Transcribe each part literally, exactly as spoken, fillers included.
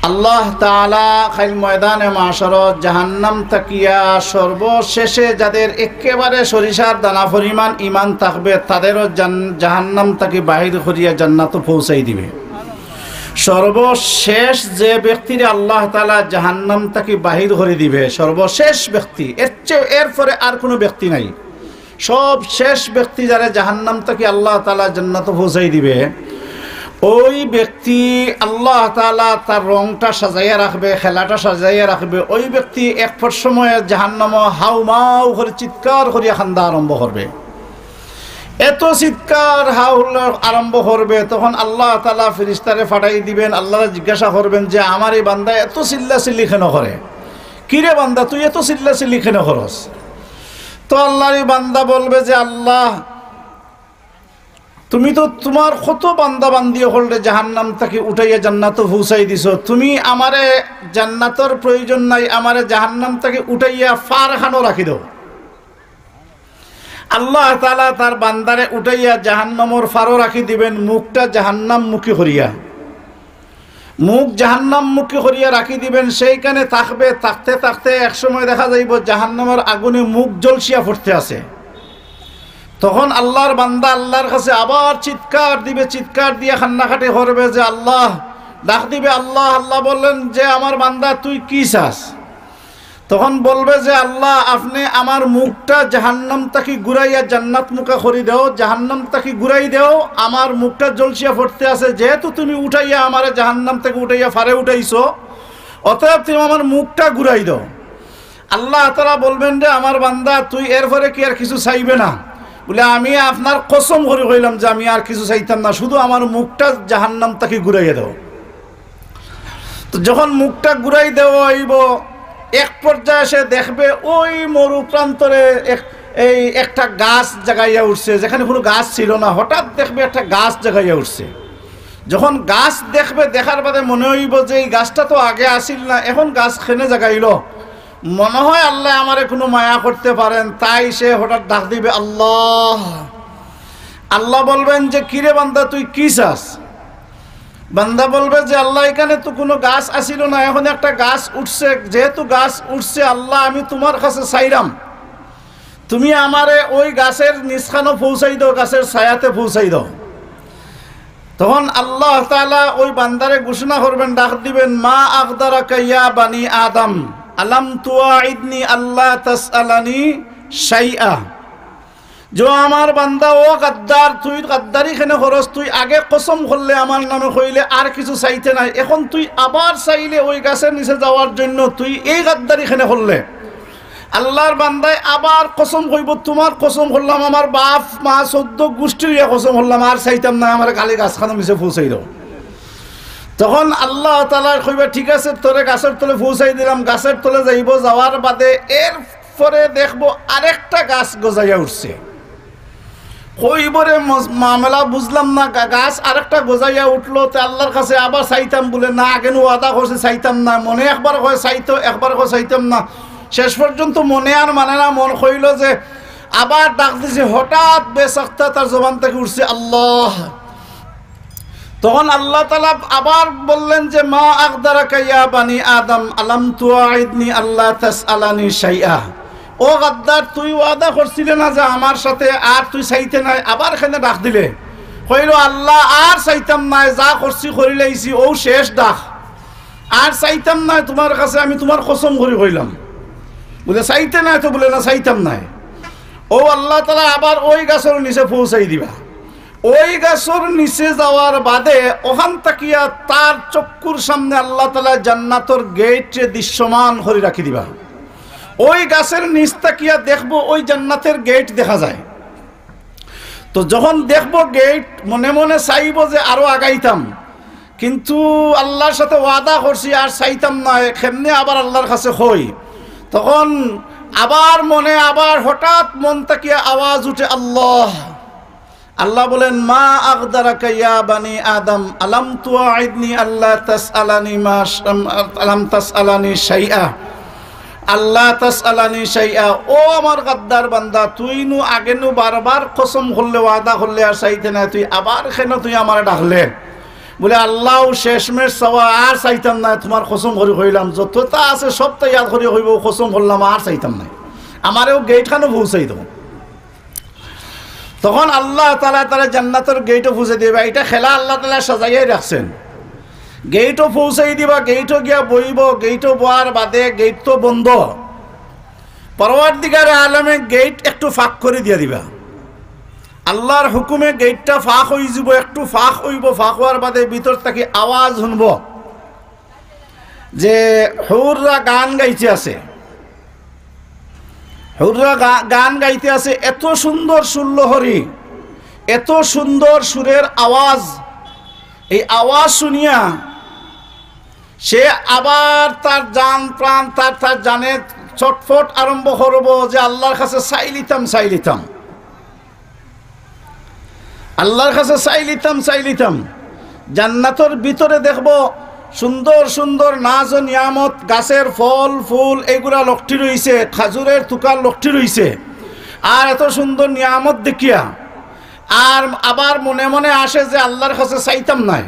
আল্লাহ তাআলা কাইল ময়দানে মাশরত জাহান্নাম থাকিয়া সর্বশেষে যাদের একেবারে সরিষার দানা পরিমাণ ইমান থাকবে, তাদেরও জান-, জাহান্নাম থাকি বাহির করিয়া জান্নাতো পৌঁছাই দিবে। সর্বশেষ যে ব্যক্তিরে আল্লাহ তাআলা জাহান্নাম থাকি বাহির করি দিবে, সর্বশেষ ব্যক্তি, এর চেয়ে, এরপরে আর কোনো ব্যক্তি নাই। সব শেষ ব্যক্তি যারে জাহান্নাম থাকি আল্লাহ তাআলা জান্নাতো পৌঁছাই দিবে, ওই ব্যক্তি আল্লাহ তাআলা তার রংটা সাজাইয়া রাখবে, খেলাটা সাজাইয়া রাখবে। ওই ব্যক্তি এক পর সময় জাহান্নামো হাউমাউ করে চিৎকার করিয়া কান্দা আরম্ভ করবে। এত চিৎকার হাউল্লা আরম্ভ করবে, তখন আল্লাহ তাআলা ফিরিস্তারে পাঠাই দিবেন, আল্লাহরে জিজ্ঞাসা করবেন যে, "আমার এই বান্দা এত চিল্লাচিল্লি কেন করে? কিরে বান্দা, তুই এত চিল্লাচিল্লি কেন করস?" তো আল্লাহর এই বান্দা বলবে যে, "আল্লাহ, তুমি তো তোমার কত বান্দা বান্দি অকলরে জাহান্নাম থাকি উঠাইয়া জান্নাতো পৌঁছাই দিছো, তুমি আমারে জান্নাতর প্রয়োজন নাই, আমারে জাহান্নাম থাকি উঠাইয়া পার খানো রাখি দাও।" আল্লাহ তাআলা তার বান্দারে উঠাইয়া জাহান্নামর পারো রাখি দিবেন, মুখটা জাহান্নাম মুখী করিয়া। মুখ জাহান্নাম মুখী করিয়া রাখি দিবেন, সেইখানে থাকবে। থাকতে থাকতে এক সময় দেখা যাইব জাহান্নামের আগুনে মুখ ঝলসিয়া পড়তে আছে। তখন আল্লাহর বান্দা আল্লাহর কাছে আবার চিৎকার দিবে, চিৎকার দিয়া কান্নাকাটি করবে যে, "আল্লাহ", ডাক দিবে, "আল্লাহ।" আল্লাহ বললেন যে, "আমার বান্দা, তুই কি চাস?" তখন বলবে যে, "আল্লাহ, আপনে আমার মুখটা জাহান্নাম থাকি ঘুরাইয়া জান্নাত মুখা করি দেও, জাহান্নাম থাকি ঘুরাই দেও, আমার মুখটা ঝলসিয়া পড়তে আছে, যেহেতু তুমি উঠাইয়া আমারে জাহান্নাম থাকি উঠাইয়া পারে উঠাইছো, অতএব তুমি আমার মুখটা ঘুরাই দেও।" আল্লাহ তাআলা বলবেন যে, "আমার বান্দা, তুই এরপরে কি আর কিছু চাইবে না?" বলে, "আমি আপনার কসম করি কইলাম যে আমি আর কিছু চাইতাম না, শুধু আমার মুখটা জাহান্নাম থাকি ঘুরাইয়া দেও।" তো যখন মুখটা ঘুরাই দেওয়া হইব, এক পর্যায়ে সে দেখবে ওই মরু প্রান্তরে এক, এই একটা গাছ জাগাইয়া উঠছে, যেখানে কোনো গাছ ছিল না, হঠাৎ দেখবে একটা গাছ জাগাইয়া উঠছে। যখন গাছ দেখবে, দেখার বাদে মনে হইব যে এই গাছটা তো আগে আসিল না, এখন গাছ কেনে জাগাইল, মনে হয় আল্লাহ আমারে কোনো মায়া করতে পারেন, তাই সে হঠাৎ ডাক দিবে, "আল্লাহ।" আল্লাহ বলবেন যে, "কিরে বান্দা, তুই কি চাস?" বান্দা বলবে যে, "আল্লাহ, এখানে তো কোনো গাছ আসিল না, এখন একটা গাছ উঠছে, যেহেতু গাছ উঠছে, আল্লাহ, আমি তোমার কাছে চাইলাম, তুমি আমারে ওই গাছের নিচখানো পৌঁছাই দাও, গাছের ছায়াতে পৌঁছাই দাও।" তখন আল্লাহ তাআলা ওই বান্দারে ঘোষণা করবেন, ডাক দিবেন, "মা আগদারাকা ইয়া বানি আদম, আলাম তুআইদনি আল্লা তাসআলানি শাইআ।" যে, "ও আমার বান্দা, ও গাদ্দার, তুই গাদ্দারি কেনে করস? তুই আগে কসম করলে আমার নামে, কইলে আর কিছু চাইতে নাই, এখন তুই আবার চাইলে ওই গাছের নিচে যাওয়ার জন্য, তুই এই গাদ্দারি কেনে করলে?" আল্লাহর বান্দায় আবার কসম কইব, "তোমার কসম করলাম, আমার বাপ মা চৌদ্দ গোষ্ঠী লইয়া কসম করলাম, আর চাইতাম না, আমার খালি গাছখানোর নিচে পৌঁছাই দাও।" তখন আল্লাহ তাআলা কইবা, "ঠিক আছে, তোরে গাছের তলে পৌঁছাই দিলাম।" গাছের তলে যাইব, যাওয়ার বাদে এর পরে দেখবো আরেকটা গাছ গজাইয়া উঠছে। কইবরে মজ-, মামলা বুঝলাম না, গা-, গাছ আরেকটা গজাইয়া উঠলো, তে আল্লাহর কাছে আবার চাইতাম বলে, "না, আগে নু ওয়াদা করছি, চাইতাম না।" মনে একবার কয় চাইতো, একবার কয় চাইতাম না। শেষ পর্যন্ত মনে আর মানে না, মন কইল যে আবার ডাক দিছে, হঠাৎ বেসাখতা তার জবান থেকে উঠছে, "আল্লাহ।" তখন আল্লাহ তাআলা আবার বললেন যে, "মা আগদারাকা ইয়া বানি আদম, আলাম তুআইদনি আল্লা তাসআলানি শাইআ।" ও গাদ্দার, তুই ওয়াদা করছিলে না যে আমার সাথে আর তুই চাইতে নাই, আবার কেনে ডাক দিলে? কইল, "আল্লাহ, আর চাইতাম নাই, যা করছি করিলাইছি, ও শেষ ডাক, আর চাইতাম নাই তোমার কাছে, আমি তোমার কসম করি কইলাম।" বলে, "চাইতে নাই তো?" বলে, "না, চাইতাম নাই।" ও আল্লাহ তাআলা আবার ওই গাছের নিচে পৌঁছাই দিবা। ওই গাছর নিচে যাওয়ার বাদে ওখান থাকিয়া তার চক্ষুর সামনে আল্লাহ তাআলা জান্নাতর গেইটরে দৃশ্যমান করি রাখি দিবা। ওই গাছের নিচ থাকিয়া দেখবো ওই জান্নাতের গেইট দেখা যায়। তো যখন দেখবো গেইট, মনে মনে চাইবো যে আরো আগাইতাম, কিন্তু আল্লাহর সাথে ওয়াদা করছি আর চাইতাম না, কেমনে আবার আল্লাহর কাছে কই। তখন আবার মনে, আবার হঠাৎ মন থাকিয়া আওয়াজ উঠে, "আল্লাহ।" আল্লাহ বলেন, "মা আগদারাকা ইয়া বানি আদম, আলাম তুআইদনি আল্লা তাসআলানি মা শ-, আম, আলাম তাসআলানি শাইআ, আল্লা তাসআলানি শাইআ।" ও আমার গাদ্দার বান্দা, তুই নু আগে নু বারবার কসম করলে, ওয়াদা করলে আর চাইতে না, তুই আবার কেনে তুই আমারে ডাকলে? বলে, "আল্লাহ, শেষমেশ চাওয়া, আর চাইতাম নায়, তুমার কসম করি কইলাম, যততা আছে সবতা ইয়াদ করি কইবো, কসম করলাম, আর চাইতাম নায়, আমারে অউ গেইট খানো পৌঁছাই দেও।" তখন আল্লাহ তাআলা তারে জান্নাতর গেইটো পৌঁছাই দিবা। ইটা খেলা আল্লাহ তাআলা সাজাইয়াই রাখছেন। গেইটো পৌঁছাই দিবা, গেইটো গিয়া বইবো, গেইটো বওয়ার বাদে গেইট তো বন্ধ। পরওয়ারদিগারে আলমে গেইট একটু ফাঁক করি দিয়া দিবা। আল্লাহর হুকুমে গেইটটা ফাঁক অইযিবো, একটু ফাঁক অইবো, ফাঁক অওয়ার বাদে ভিতর থাকি আওয়াজ হুনবো যে হুররা গান গাইতে আছে, হুররা গা-, গান গাইতে আছে, এত সুন্দর সুরলহরী, এত সুন্দর সুরের আওয়াজ। এই আওয়াজ শুনিয়া সে আবার তার জান প্রাণ, তার, তার জানে ছটফট আরম্ভ করবো যে, "আল্লাহর কাছে চাইলিতাম, চাইলিতাম, আল্লাহর কাছে চাইলিতাম, চাইলিতাম।" জান্নাতর ভিতরে দেখবো সুন্দর সুন্দর নাজ ও নিয়ামত, গাছের ফল ফুল, এগুলা লটকি রইছে, খাজুরের তুকার লটকি রইছে, আর এত সুন্দর নিয়ামত দেখিয়া আর আবার মনে মনে আসে যে, "আল্লাহর কাছে চাইতাম নায়,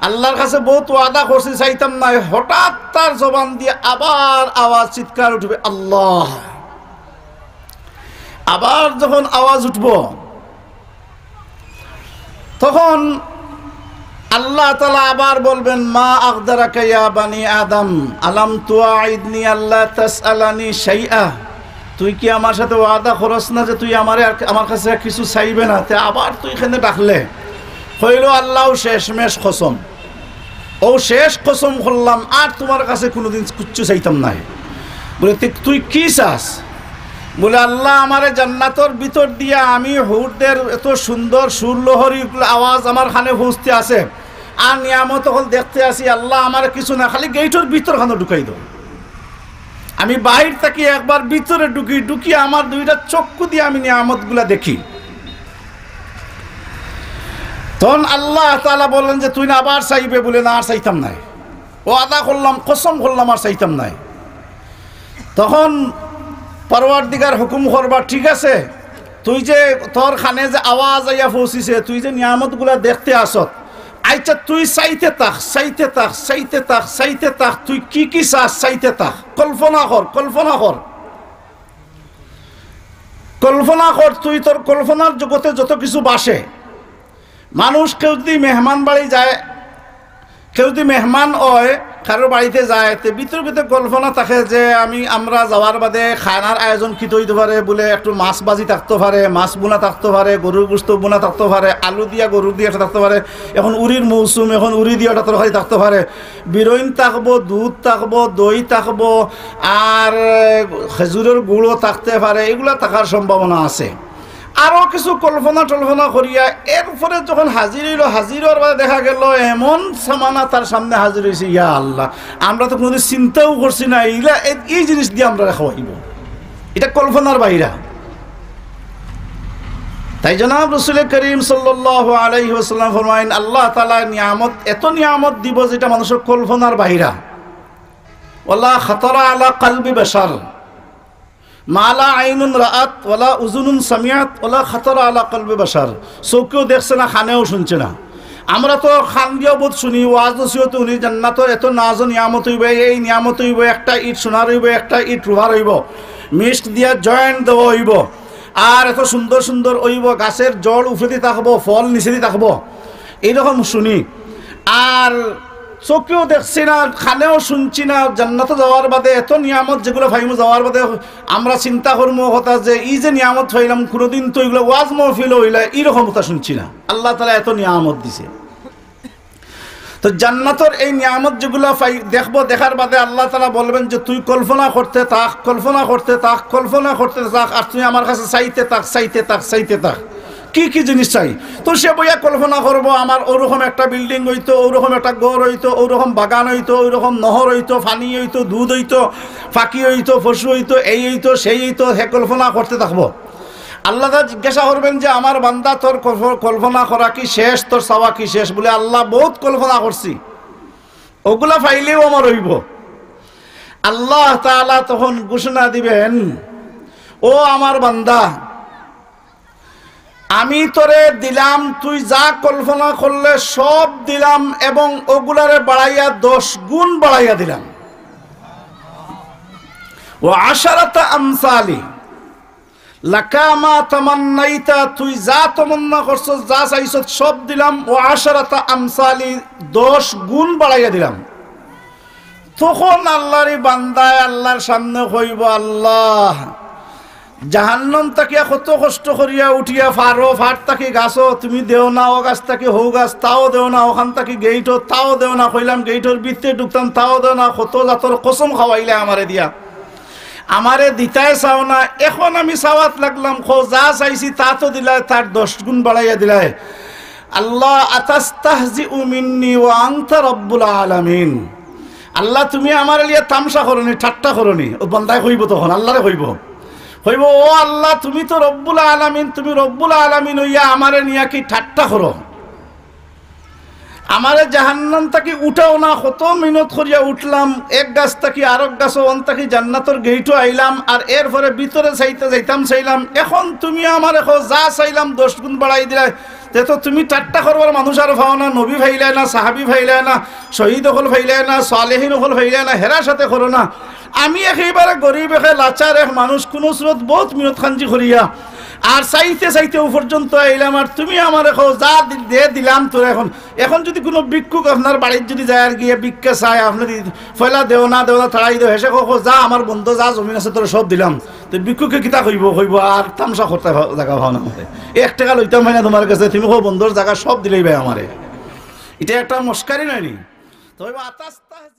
আল্লাহর কাছে বউত ওয়াদা করছি, চাইতাম নায়।" হঠাৎ তার জবান দিয়া আবার আওয়াজ, চিৎকার উঠবে, "আল্লাহ!" আবার যখন আওয়াজ উঠবো, তখন আল্লাহ তাআলা আবার বলবেন, "মা আগদারাকা ইয়া বানি আদম, আলাম তুআইদনি আল্লা তাসআলানি শাইআ?" তুই কি আমার সাথে ওয়াদা করস না যে তুই আমারে আর, আমার কাছে আর কিছু চাইবে না? তে আবার তুই কেনে ডাকলে? কইলো, "আল্লাহ, শেষমেশ কসম, অউ শেষ কসম করলাম, আর তুমার কাছে কুনুদিন কিচ্ছু চাইতাম নায়।" বলে, "তে তুই কি চাস?" বলে, "আল্লাহ, আমারে জান্নাতর ভিতর দিয়া আমি হুরদের এত সুন্দর সুরলহরী আওয়াজ আমার কানে পৌঁছতে আছে, আর নিয়ামত অকল দেখতে আছি, আল্লাহ, আমারে কিছু না, খালি গেইটর ভিতর খানো ঢুকাই দেও।" আমি বাইর থাকি একবার ভিতরে ঢুকি, ঢুকি আমার দুইটা চক্ষু দিয়া আমি নিয়ামতগুলা দেখি। তখন আল্লাহ তাআলা বলেন যে, "তুই না আবার চাইবে?" বলে, "না, আর চাইতাম নায়, ওয়াদা করলাম, কসম করলাম, আর চাইতাম নায়।" তখন পরওয়ারদিগার হুকুম করবা, "ঠিক আছে, তুই যে, তোর কানে যে আওয়াজ আইয়া পৌঁছিছে, তুই যে নিয়ামতগুলা দেখতে আসত, আচ্ছা, তুই চাইতে থাক, চাইতে থাক, চাইতে থাক, চাইতে থাক, তুই কি কি চাস, চাইতে থাক, কল্পনা কর, কল্পনা কর, কল্পনা কর, তুই তোর কল্পনার জগতে যত কিছু বাসে।" মানুষ কেউ যদি মেহমান বাড়ি যায়, কেউ যদি মেহমান অয়, কারোর বাড়িতে যায়, তে ভিতরে ভিতরে কল্পনা থাকে যে আমি, আমরা যাওয়ার বাদে খানার আয়োজন কিতা অইতো পারে, বলে একটু মাছ ভাজি থাকতো পারে, মাছ ভুনা থাকতো পারে, গরুর গোস্ত ভুনা থাকতো পারে, আলু দিয়া গরুর দিয়া থাকতো পারে, এখন উরির মৌসুম, এখন উরি দিয়া একটা তরকারি থাকতো পারে, বিরইন থাকবো, দুধ থাকবো, দই থাকবো, আর খেজুরের গুড়ও থাকতে পারে, এগুলা থাকার সম্ভাবনা আছে। আরো কিছু কল্পনা টল্পনা করিয়া এরপরে যখন হাজির অইলো, হাজির অওয়ার বাদে দেখা গেল এমন সামানা তার সামনে হাজির অইছে, ইয়া আল্লাহ, আমরা তো কুনুদিন চিন্তাও করছি না, ইলা এ-, এই জিনিস দিয়া আমরারে খাওয়াইবো। ইটা কল্পনার বাইরা। তাই জনাব রসুল করিম সাল্লাল্লাহু আলাইহি ওয়াসাল্লাম ফরমাইন, আল্লাহ তাআলা নিয়ামত, এত নিয়ামত দিবো যেটা মানুষর কল্পনার বাইরা। ওয়ালা খাতারা আলা কালবি বাশার। মা লা আইনুন রাআত ওয়ালা উযুনুন সামিআত ওয়ালা খাতারা আলা কলবি বাশার। চউখেও দেখছে না, কানেও শুনছে না। আমরা তো কান দিয়াও বউত শুনি, ওয়াজ নসিহত হুনি, জান্নাতর এত নাজ ও নিয়ামত অইবো, এই নিয়ামত অইবো, একটা ইট সোনার অইবো, একটা ইট রুফার অইবো, মিস্ক দিয়া জয়েন্ট দেওয়া অইবো, আর এত সুন্দর সুন্দর অইবো, গাছের জড় উপরেদি থাকবো, ফল নিচেদি থাকবো, এইরকম শুনি। আর চউখেও দেখছি না, কানেও শুনছি না, জান্নাতো যাওয়ার বাদে এত নিয়ামত যেগুলা পাইমু, যাওয়ার বাদে আমরা চিন্তা করমু কথা যে ই যে নিয়ামত পাইলাম, কুনুদিন তো ইগুলা ওয়াজ মাহফিলো অইলা, ইরকম কথা শুনছি না। আল্লাহ তাআলা এত নিয়ামত দিছে। তো জান্নাতর এই নিয়ামত যেগুলা পাই, দেখবো, দেখার বাদে আল্লাহ তাআলা বলবেন যে, "তুই কল্পনা করতে থাক, কল্পনা করতে থাক, কল্পনা করতে থাক, আর তুই আমার কাছে চাইতে থাক, চাইতে থাক, চাইতে থাক।" কি কি জিনিস চাই? তো সে বইয়া কল্পনা করবো, আমার ওরকম একটা বিল্ডিং অইতো, ওরকম একটা ঘর অইতো, ওরকম বাগান অইতো, ওইরকম নহর অইতো, পানি অইতো, দুধ অইতো, পাখি অইতো, পশু অইতো, এই অইতো, সেই অইতো, হে কল্পনা করতে থাকবো। আল্লাহ তাআলা জিজ্ঞাসা করবেন যে, "আমার বান্দা, তোর কল্প-, কল্পনা করা কি শেষ, তোর চাওয়া কি শেষ?" বলে, "আল্লাহ, বউত কল্পনা করছি, ওগুলা পাইলেও আমার অইবো।" আল্লাহ তাআলা তখন ঘোষণা দিবেন, "ও আমার বান্দা, আমি তোরে দিলাম, তুই যা কল্পনা করলে সব দিলাম, এবং ওগুলারে বাড়াইয়া দশ গুণ বাড়াইয়া দিলাম। ওয়া আশারাতা আমসালি লাকা মা তামান্নাইতা, তুই যা তমন্না করছস, যা চাইছস, সব দিলাম। ওয়া আশারাতা আমসালি, দশ গুণ বাড়াইয়া দিলাম। তখন আল্লাহর এই বান্দায় আল্লাহর সামনে কইব, "আল্লাহ, জাহান্নাম থাকিয়া কত কষ্ট করিয়া উঠিয়া পারো, ফার থাকি গাছো তুমি দেও না, ও গাছ থাকি হউ গাছ তাও দেও না, ওখান থাকি গেইটো তাও দেও না, কইলাম গেইটর ভিতরে ঢুকতাম তাও দেও না, কত জাতর কসম খাওয়াইলে আমারে দিয়া, আমারে দিতায় চাও না, এখন আমি চাওয়াত লাগলাম, খো যা চাইছি তা তো দিলায়, তার দশ গুণ বাড়াইয়া দিলায়। আল্লাহ, আতাস্তাহজিউ মিন্নি ওয়া আনতা রব্বুল আলামিন।" আল্লাহ, তুমি আমারে লিয়া তামশা করনি, ঠাট্টা করনি। ও বান্দায় কইব তখন, আল্লাহরে কইব, কইব, "ও আল্লাহ, তুমি তো রব্বুল আলামিন, তুমি রব্বুল আলামিন অইয়া আমারে নিয়া কি ঠাট্টা করো? আমারে জাহান্নাম থাকি উঠাও না, কত মিনত করিয়া উঠলাম, এক গাছ থাকি আরক গাছো, অন থাকি জান্নাতর গেইটো আইলাম, আর এরপরে ভিতরে চাইতে যাইতাম চাইলাম, এখন তুমি আমারে কও যা চাইলাম দশ গুণ বাড়াই দিলায়, তে তো তুমি ঠাট্টা করবার মানুষ আর পাও না, নবী পাইলায় না, সাহাবী পাইলায় না, শহীদ অকল পাইলায় না, সালেহিন অকল পাইলায় না, হেরার সাথে করো না। আমি একেবারে গরিব, একে লাচার এক মানুষ, কুনু স্রোত বহুত মিনত খাঞ্জি করিয়া, আর চাইতে চাইতে ও পর্যন্ত আইলাম, আর তুমি আমারে কও যা দি-, দে দিলাম তোরে। এখন, এখন যদি কুনু ভিক্ষুক আপনার বাড়িত যদি যায় আর গিয়া ভিক্ষা চায়, আপনে দি-, পয়লা দেও না, দেও না, তাড়াই দেও, হেষে কও, কও, "যা আমার বন্দো, যা জমিন আছে তোরে সব দিলাম।" তো ভিক্ষুকে কিতা কইব? কইব, "আর তামশা করতে পা-, জাগা পাও না আমারে, এক টেকা লইতাম পাই না তুমার গেছে, তুমি কও বন্দর জাগা সব দিলাইবায় আমারে।" ইটা একটা মস্কারি নায়নি? তো কইব, "আতাস্তাহজিউ